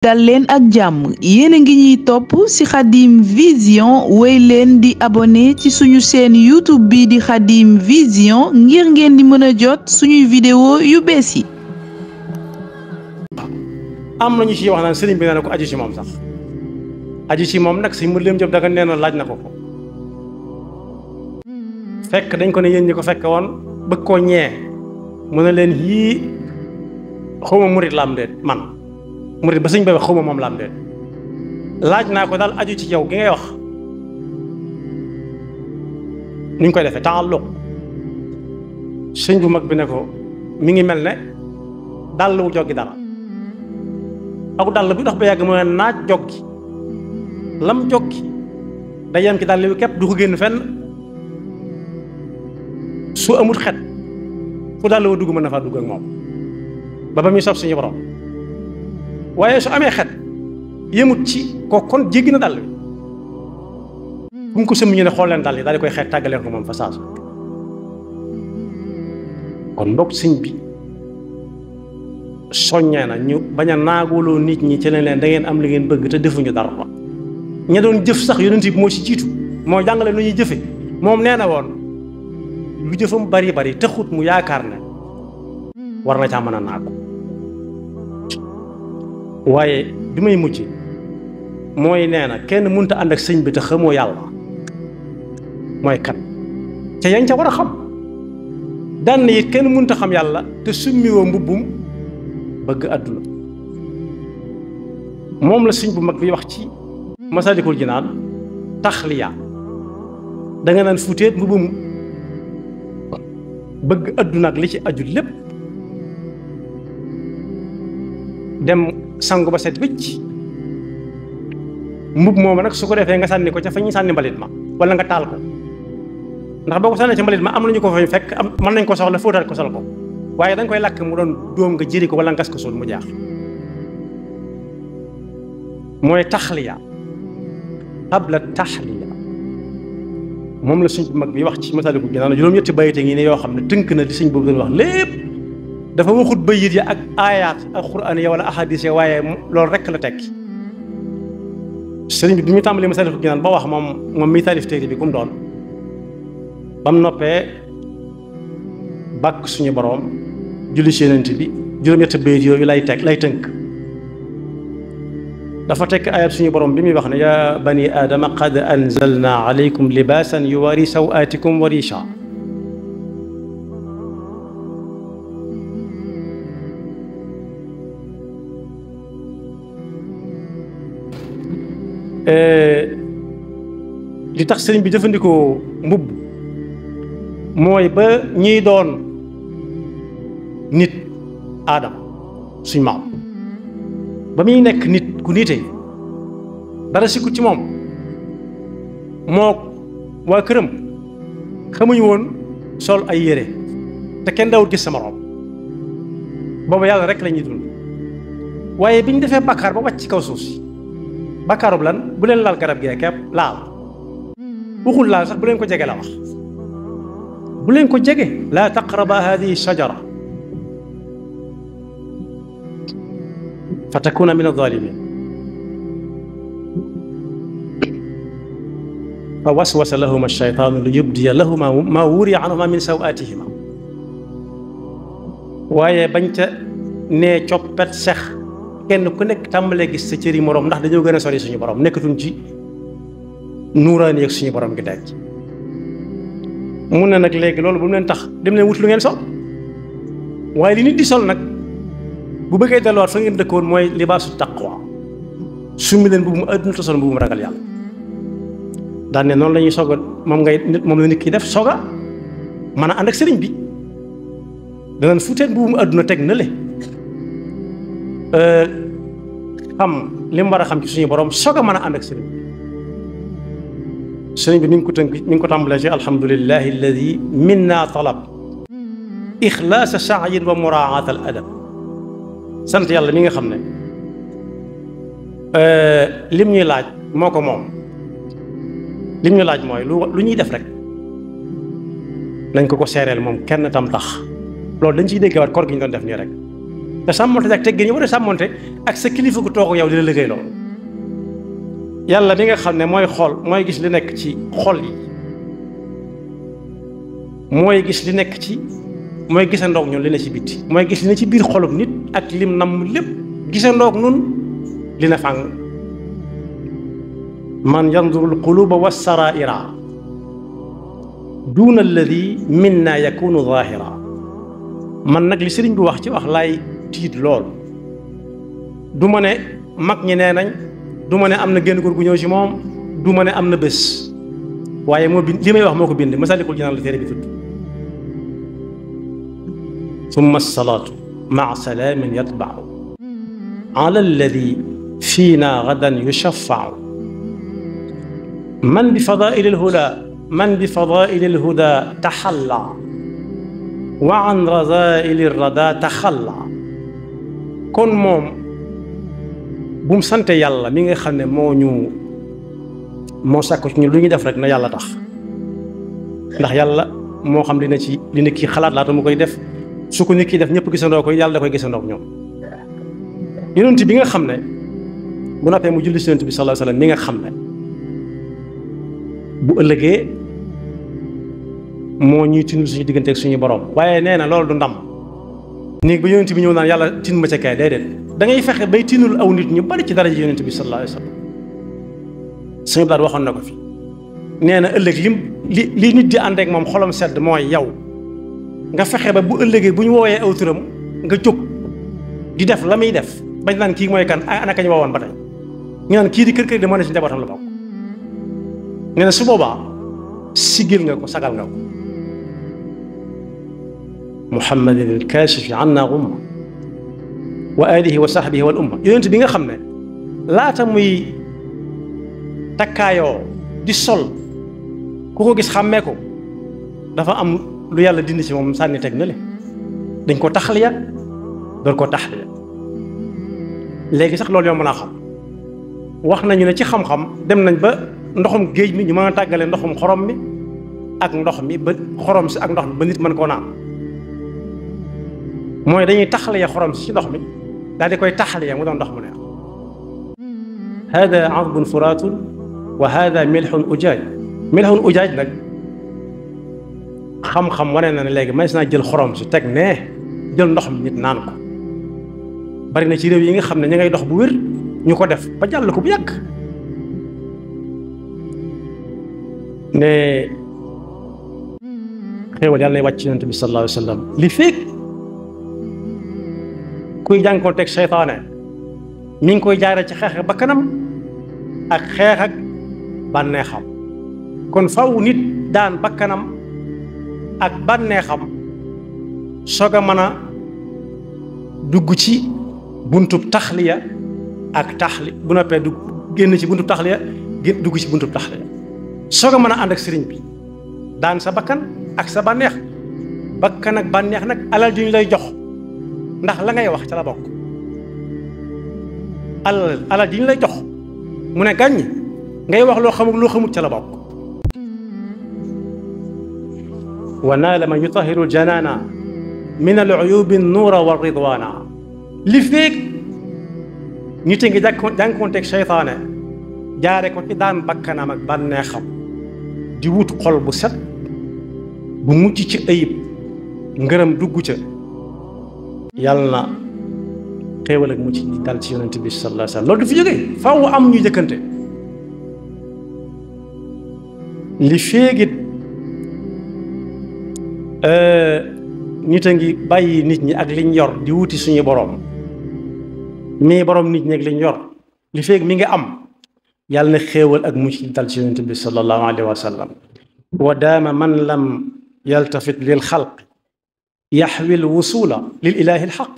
dal leen ak jàmm yéen a ngi ñuy topp ci Khadim Vision wéy leen di abonné ci suñu chaîne YouTube bi di Khadim Vision ngir ngeen di mën a jot suñuy vidéo yu bees yi. am nañu ci wax naan sëriñ bi nee na ko aju ci moom sax aju ci moom nag si mu leen jëm daga nee na laaj na ko fekk dañ ko ne yéen ñi ko fekk woon bëgg koo ñee mu ne leen yii xawma murit la am déet man murit ba sëñ ba wax xawma moom la am déet laaj naa ko daal aju ci yow gi ngay wax ni ñu koy defee taalluq sëñ bu mag bi ne ko mi ngi mel ne dàll wu joggi dara ak dàll bi dox ba yàgg mu ne naaj joggi lam joggi day yem ci dàll wi képp du ko génn fenn su amul xet fu dàll wa dugg mën na faa dugg ak moom ba muy sof suñu borom waaye su amee xet yëmut ci ko kon jéggi na dàll wi bu mu ko sëmm ñu ne xool leen dàll yi daal di koy xeet tàggaleen ko moom fa saasu kon ndok sëñ bi soññee na ñu bañ a naaguloo nit ñi ci leen da ngeen am li ngeen bëgg te defuñu dara ña doon jëf sax yonent bi moo ci jiitu moo jàngale nu ñuy jëfe moom nee na woon lu jëfam bari bari taxut mu yaakaar ne war na caa mën a naagu waaye bi may mujj mooy nee na kenn mënta ànd ak sëñ bi te xamoo yàlla mooy kan ca yañ ca war a xam daan na it kenn mënta xam yàlla te summiwoo mbubbum bëgg àdduna moom la sëñ bu mag bi wax ci Masaalikul Jinaan taxliya da nga naan futeet mbubbum bëgg àdduna ak li ci aju lépp dem sangu ba set wicc mbub moomu nag su ko defee nga sànni ko ca fa ñuy sànni mbalit ma wala nga taal ko ndax boo ko sànnee ca mbalit ma am nañu ko fay fekk mën nañ ko soxla fóotaat ko sol ko waaye da nga koy lakk mu doon dóom nga jëri ko wala ngas ko suul mu jaax mooy taxliya qabla taxliya moom la sëñ bu mag bi wax ci Masaalikul Jinaan juróom-ñetti bayite ngi ne yoo xam ne tënk na li sëñ boobu doon wax lépp dafa waxut bayit ya ak aayaat ak quraan ya wala ahadis ya waaye loolu rekk la tekki sëriñ bi muy tàmbalee Masaalikul Jinaan ba wax moom mi taalif téere bi ku mu doon ba mu noppee bàkk suñu boroom julli ci Yonent bi juróom-ñetti bayit yooyu lay tënk dafa tekk ayat suñu borom bi muy wax ne yaa bani aadama qad anzalna alaykum libaasan yuwaari sawaatikum wa riisha li tax sëriñ bi jëfandikoo mbubb mooy ba ñiy doon nit aadama suñ maam ba muy nekk nit ku nite dara sikku ci moom moo waa këram xamuñu woon sol ay yére te kenn daawul gis sa morom booba yàlla rek la ñuy dund waaye bi ñu defee bàkkaar ba wàcc ci kaw suuf si bàkkaarub lan bu leen laal garab gee kepp laal waxul laal sax bu leen ko jege la wax bu leen ko jege laa taqraba hadihi shajara fa takuna min adh-dhalimin fa waswasa lahuma ash-shaytaanu li yubdiya lahuma ma wuriya anhuma min sawatihima waaye bañ ca nee coppet sex kenn ku nekk tàmbalee gis sa cëri morom ndax dañoo gën a sori suñu borom nekkatuñ ci nuuraani ak suñu borom gi denc mun na nag léegi loolu bu mu leen tax dem leen wut lu ngeen sol waaye li nit di sol nag bu bëggee delluwaat fa ngeen dëkkoon mooy libaasu taqwa summi leen bu mu àdduna te sol bu mu ragal yàlla daan ne noonu la ñuy soog a moom la nit ki def soog a mën a ànd ak sëriñ bi danañ futeen bu mu àdduna teg na le xam li mu war a xam ci suñu borom soog a mën a ànd ak sëriñ bi sëriñ bi mi ngi ko tënk mi ngi ko tàmbalee ci alhamdulillahi alladi minna talab ixlaasa sa'yin wa muraa'at al adab sant yàlla mi nga xam ne lim ñuy laaj moo ko moom lim ñu laaj mooy lu ñuy def rek nañ ko seereel moom kenn tam tax loolu dañ ciy déggewaat koor gi ñu doon def nii rek nga sàmmonte ak teggin yi war a sàmmonte ak sa kilifa gu toog yow di la liggéey loolu. yàlla mi nga xam ne mooy xool mooy gis li nekk ci xol yi mooy gis li nekk ci mooy gisandoog ñun li ne ci bitti mooy gis li ne ci biir xolum nit ak lim nam lépp gisandoog nun li na fàng man yanduru alquluba wassaraira duna alladi minna yakunu zahira man nag li sëriñ bi wax ci wax laay tiit lool du ma ne mag ñi nee nañ du ma ne am na génn góor gu ñëw ci moom du ma ne am na bés waaye moo bind li may wax moo ko bind Masaalikul Jinaan la téere bi tudd summa salaatu maa salaamin yatbau ala alladi fiina gadan yushafau man bi fadaili lhuda taxalla wa an razaili rada taxalla kon moom bu mu sante yàlla mi nga xam ne moo sàkk ci ñu lu ñuy def rek na yàlla tax ndax yàlla moo xam li ne kii xalaat laata mu koy def su ko nit ki def ñëpp gisandoo koy yàlla da koy gisandoo ak ñoom yonent bi nga xam ne bu noppee mu julli si yonent bi sallallahu alayhi wasallam mi nga xam ne bu ëllëgee moo ñuy tinul suñu diggante ak suñu borom waaye nee na loolu du ndam néeg ba yonent bi ñëw naan yàlla tin ma ca kay déedéet da ngay fexe bay tinul aw nit ñu bari ci daraja yonent bi sallallahu alayhi wasallam suñu daal waxoon na ko fi nee na ëllëg li nit di ànd ak moom xolam sedd mooy yow nga fexe ba bu ëllëgee bu ñu woowee aw turam nga jóg di def la muy def bañ naan kii mooy kan ana kañ woowoon ba tey ñu naan kii di kër de moo ne ci njabootam la bokk nee na su boobaa sigil nga ko sagal nga ko muhammadin al kaashifi anna umma wa alihi wa sahbihi wal umma yonent bi nga xam ne laata muy takkaayoo di sol ku ko gis xàmmee ko dafa am lu yàlla dindi ci moom sànni teg na le dañ ko taxliya doon ko taxliya léegi sax loolu yow mën a xam wax nañu ne ci xam-xam dem nañ ba ndoxum géej mi ñu mën a tàggale ndoxum xorom mi ak ndox mi ba xorom si ak ndox mi ba nit mën koo naan mooy dañuy taxliya xorom si ci ndox mi daal di koy taxliya mu doon ndox mu neex hada adbun furaatun wa hada milxun ujaaj nag xam-xam wane na ne léegi may naa jël xorom si teg ne jël ndox mi nit naan ko bari na ci réew yi nga xam ne ña ngay dox bu wér ñu ko def ba jàll ko bu yàgg ne xéewal yàlla nay wàcc yonent bi sallallahu alayhi wa sallam li fekk kuy jànkoonteeg seytaane mi ngi koy jaare ci xeex ak bakkanam ak xeex ak bànneexam kon faw nit daan bakkanam ak bànneexam soog a mën a dugg ci buntub taxliya ak taxli bu noppee dugg génn ci buntub taxliya dugg ci buntub taxliya soog a mën a ànd ak sëriñ bi daan sa bakkan ak sa bànneex bakkan ak bànneex nag alal ju ñu lay jox ndax la ngay wax ca la bokk alal ju ñu lay jox mu ne gàññ ngay wax loo xamut ca la bokk wa naala man yutahiru ljanaana min aluyubi nuura wa ridwaana li feeg nit a ngi jànkoonteeg seytaane jaare ko ci daan bakkanam ak bànneexam di wut xol bu set bu mucc ci ayib ngërëm dugg ca yàlla na xéewal ak mucc dal ci yonent bi sallallahu alayhi wa sallam loolu du fi jógee faaw am ñuy jëkkante li feegit nit a ngi bàyyi nit ñi ak liñ yor di wuti suñu borom mii borom nit ñi ak liñ yor li feeg mi ngi am yàlla na xéewal ak mucc dal ci yonent bi sallallahu alayhi wa sallam wa daama man lam yaltafit lil xalq yaxwi l wusula lil ilahi l xaq